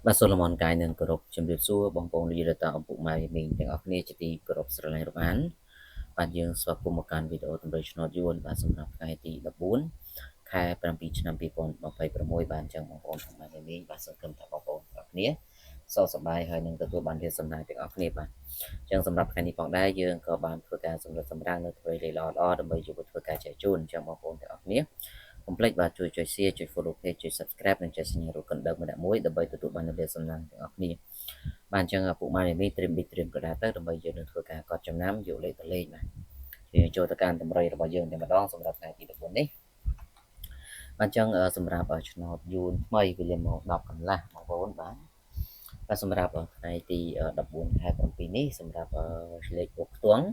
បាទសូមលំអរកាយនិងគោរពជំរាបសួរបងប្អូនលោកយាយតាឪពុកម៉ែមីងទាំងអស់គ្នាជាទីគោរពស្រឡាញ់រាប់អានបាទយើងស្វាគមន៍មកកាន់វីដេអូតម្រុយឆ្នោតយួនបាទសម្រាប់ថ្ងៃទី14ខែ7ឆ្នាំ2026បាទអញ្ចឹងបងប្អូនពុកម៉ែមីងបាទសង្ឃឹមថាបងប្អូនទាំងអស់គ្នាសុខសប្បាយហើយនឹងទទួលបានលាភសំណាងទាំងអស់គ្នាបាទអញ្ចឹងសម្រាប់ថ្ងៃនេះផងដែរយើងក៏បានធ្វើការសម្រិតសម្រាំងនៅធ្វើលេខល្អៗដើម្បីយកទៅធ្វើការចែកជូនអញ្ចឹងបងប្អូនទាំងអស់គ្នាកុំភ្លេចបាទជួយចុច share ចុច follow page ចុច subscribe និងចុចសញ្ញារូបកណ្ដឹងម្នាក់មួយដើម្បីទទួលបាននូវលាភសំណាងទាំងអស់គ្នាបាទអញ្ចឹងពុកម៉ែមីត្រៀមប៊ិចត្រៀមក្រដាសទៅដើម្បីយើងនឹងធ្វើការកត់ចំណាំយកលេខទៅលេខបាទយើងចូលទៅកាន់តម្រុយរបស់យើងតែម្ដងសម្រាប់ថ្ងៃទី14នេះបាទអញ្ចឹងសម្រាប់ឆ្នោតយួនថ្មីវេលាម៉ោង10កន្លះបងប្អូនបាទបាទសម្រាប់ថ្ងៃទី14ខែ7នេះសម្រាប់លេខបុកខ្ទង់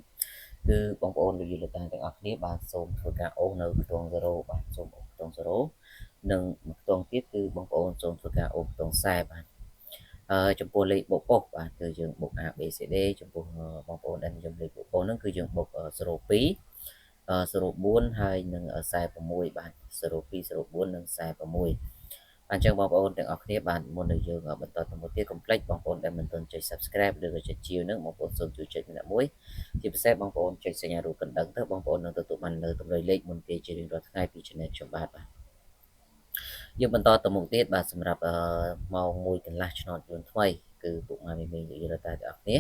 គឺបងប្អូនលោកយាយលោកតាទាំងអស់គ្នាបាទសូមធ្វើការអូសនៅខ្ទង់0បាទសូមអូសខ្ទង់0និងមួយខ្ទង់ទៀតគឺបងប្អូនសូមធ្វើការអូសខ្ទង់40បាទអឺចំពោះលេខបុកប៉ុសបាទគឺយើងបុក A B C D ចំពោះបងប្អូនដែលនិយមលេខបុកប៉ុសហ្នឹងគឺយើងបុក02 04ហើយនិង46បាទ02 04និង46អញ្ចឹងបងប្អូនទាំងអស់គ្នាបាទមុននឹងយើងបន្តទៅមុខទៀតកុំភ្លេចបងប្អូនដែលមិនទាន់ចុច Subscribe ឬក៏ចុចជាវនឹងបងប្អូនសូមជួយចុចម្នាក់មួយជាពិសេសបងប្អូនចុចសញ្ញារូបកណ្ដឹងទៅបងប្អូននឹងទទួលបាននៅតម្រុយលេខមុនគេជារៀងរាល់ថ្ងៃពី Channel ខ្ញុំបាទបាទយើងបន្តទៅមុខទៀតបាទសម្រាប់ម៉ោង1កន្លះឆ្នោតយួនថ្មីគឺពុកម៉ែមីមីនិយាយតាទាំងអស់គ្នា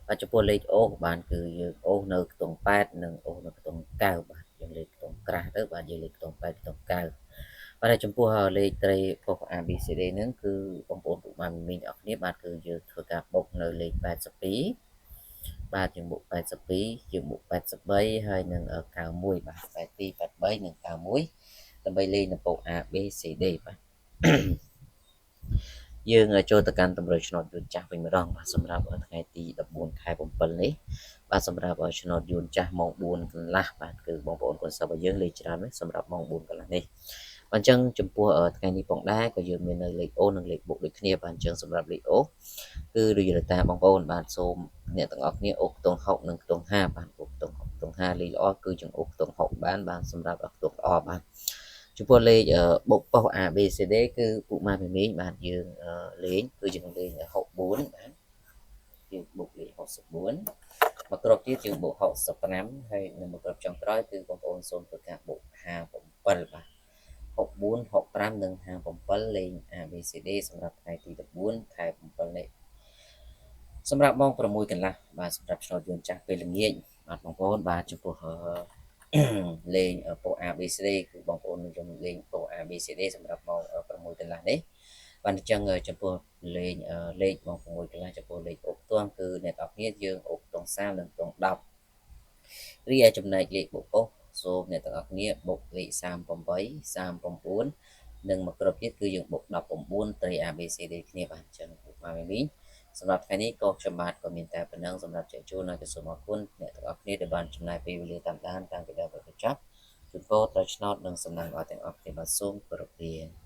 បាទចំពោះលេខអូសបានគឺយើងអូសនៅខ្ទង់8និងអូសនៅខ្ទង់9បាទយើងលេខខ្ទង់ក្រាស់ទៅបាទយើងលេខខ្ទង់8ខ្ទង់9បាទចំពោះលេខត្រីប៉ុស A B C D ហ្នឹងគឺបងប្អូនពុកម៉ែមីមីទាំងអស់គ្នាបាទគឺយើងធ្វើការបុកនៅលេខ82បាទយើងបុក82យើងបុក83ហើយនឹង91បាទ82 83និង91ដើម្បីលេងនៅពុក A B C D បាទយើងចូលទៅកាន់តម្រុយឆ្នោតយួនចាស់វិញម្ដងបាទសម្រាប់ថ្ងៃទី14ខែ7នេះបាទសម្រាប់ឆ្នោតយួនចាស់ម៉ោង4កន្លះបាទគឺបងប្អូនកូនសិស្សរបស់យើងលេខច្រើនណាស់សម្រាប់ម៉ោង4កន្លះនេះអញ្ចឹងចំពោះថ្ងៃនេះផងដែរក៏យើងមាននៅលេខអូនិងលេខបុកដូចគ្នាបាទអញ្ចឹងសម្រាប់លេខអូគឺដូចយតាបងប្អូនបាទសូមអ្នកទាំងអស់គ្នាអូខ្ទង់6និងខ្ទង់5បាទអូខ្ទង់6ខ្ទង់5លេខល្អគឺចង្អូខ្ទង់6បានបាទសម្រាប់ខ្ទង់ល្អបាទចំពោះលេខបុកប៉ុស A B C D គឺពុកម៉ែមីងបាទយើងលេងគឺយើងលេង64បាទយើងបុកលេខ64មកគ្រាប់ទៀតយើងបុក65ហើយនៅមួយគ្រាប់ចុងក្រោយគឺបងប្អូនសូមធ្វើការបុក57បាទ64 65និង57លេង A B C D សម្រាប់ថ្ងៃទី14ខែ7នេះសម្រាប់ម៉ោង6កន្លះបាទសម្រាប់ឆ្នោតយន្តចាស់ពេលល្ងាចបាទបងប្អូនបាទចំពោះលេងពោ A B C D គឺបងប្អូននិយមលេងពោ A B C D សម្រាប់ម៉ោង6កន្លះនេះបាទអញ្ចឹងចំពោះលេងលេខម៉ោង6កន្លះចំពោះលេខអូផ្ទាល់គឺអ្នកទាំងអស់គ្នាយើងអូផ្ទង30និងផ្ទង10រីឯចំណែកលេខបុកប៉ុសសូមអ្នកទាំងអស់គ្នាបុកលេខ38 39និងមួយគ្រាប់ទៀតគឺយើងបុក19ត្រី A B C D គ្នាបាទអញ្ចឹងពុកម៉ាមីមីសម្រាប់ថ្ងៃនេះក៏ខ្ញុំបាទក៏មានតែប៉ុណ្ណឹងសម្រាប់ចែកជូនហើយក៏សូមអរគុណអ្នកទាំងអស់គ្នាដែលបានចំណាយពេលវេលាតាមដានតាំងពីដើមដល់ចប់ជូនពរត្រូវឆ្នោតនិងសំណាងល្អទាំងអស់គ្នាបាទសូមគោរពលា។